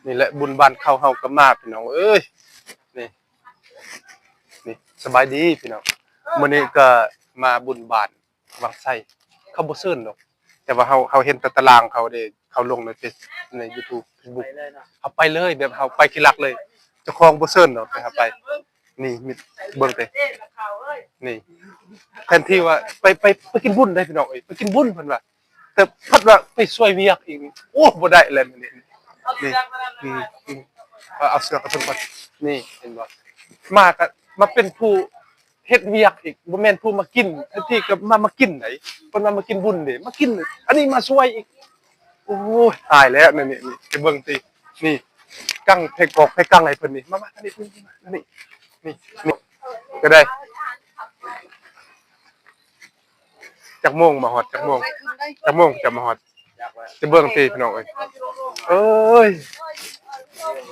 ນີ້ແຫຼະ ບຸນບ້ານເຂົ້າເຮົາກໍມາ ພີ່ນ້ອງເອີຍ. ນີ້ ນີ້ ສະບາຍດີພີ່ນ້ອງ, ມື້ນີ້ກໍມາບຸນບ້ານວັງໄຊ. ເຂົາບໍ່ເຊີນດອກ ແຕ່ວ່າເຮົາ ເຮົາເຫັນແຕ່ຕາລາງເຂົາເດ້ ເຂົາລົງໃນເຟສ ໃນຢູທູບ ເຟສບຸກ ເຮົາໄປເລີຍ ແບບເຮົາໄປຂີ້ລັກເລີຍ. ເຈົ້າຂອງບໍ່ເຊີນດອກ ແຕ່ເຮົາໄປ. ນີ້ ມີ ເບິ່ງເດ້ ນີ້ ແທນທີ່ວ່າໄປ ໄປ ໄປກິນບຸນໄດ໋ ພີ່ນ້ອງເອີຍ ໄປກິນບຸນເພິ່ນວ່າ ແຕ່ພັດວ່າໄປຊ່ວຍວຽກອີກ ໂອ້ ບໍ່ໄດ້ແລ້ວນີ້. ນີ້ ອືມ ອືມ ເອົາເສື້ອກັບເພິ່ນກ່ອນ. ນີ້ ເຫັນບໍ່ ມາກໍມາເປັນຜູ້ເຮັດວຽກອີກ ບໍ່ແມ່ນຜູ້ມາກິນ. ແທນທີ່ກໍມາ ມາກິນໄດ໋ ເພິ່ນວ່າມາກິນບຸນເດ້ ມາກິນ ອັນນີ້ມາຊ່ວຍອີກ. ໂອ້ຍ ຕາຍແລ້ວ ນີ້ ນີ້ ນີ້ ໄປເບິ່ງຕິ ນີ້ ກັງແພກອກແພກັງໃຫ້ເພິ່ນນີ້. ມາ ມາ ນີ້ ນີ້ ນີ້ ນີ້ ກໍໄດ້. ຈັກໂມງມາຮອດ ຈັກໂມງ ຈັກໂມງຈະມາຮອດ? ຈະເບິ່ງຕິ ພີ່ນ້ອງເອີຍ ເອີຍ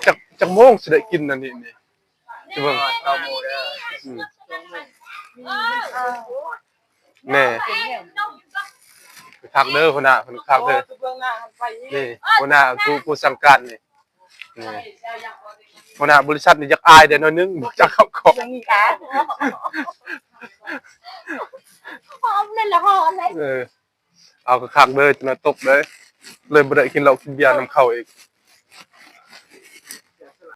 ຈັກ ຈັກໂມງຊິໄດ້ກິນອັນນີ້ນີ້ ຈະເບິ່ງ. ອືມ ແນ່ ຄັກເດີ ຫົວໜ້າເພິ່ນຄັກເດີ. ນີ້ ຫົວໜ້າ ຜູ້ ຜູ້ສັ່ງການນີ້ ນີ້ ຫົວໜ້າບໍລິສັດນີ້ຢາກອາຍແດ່ໜ້ອຍໜຶ່ງ ບໍ່ຈັກເຂົ້າຂອງ. ຫອມເລີຍລະ ຫອມເລີຍ. ເອີ ເອົາຄັກໆເດີ ຈົນຕົກເດີ ເລີຍບໍ່ໄດ້ກິນເຫຼົ້າກິນເບຍນຳເຂົາອີກ.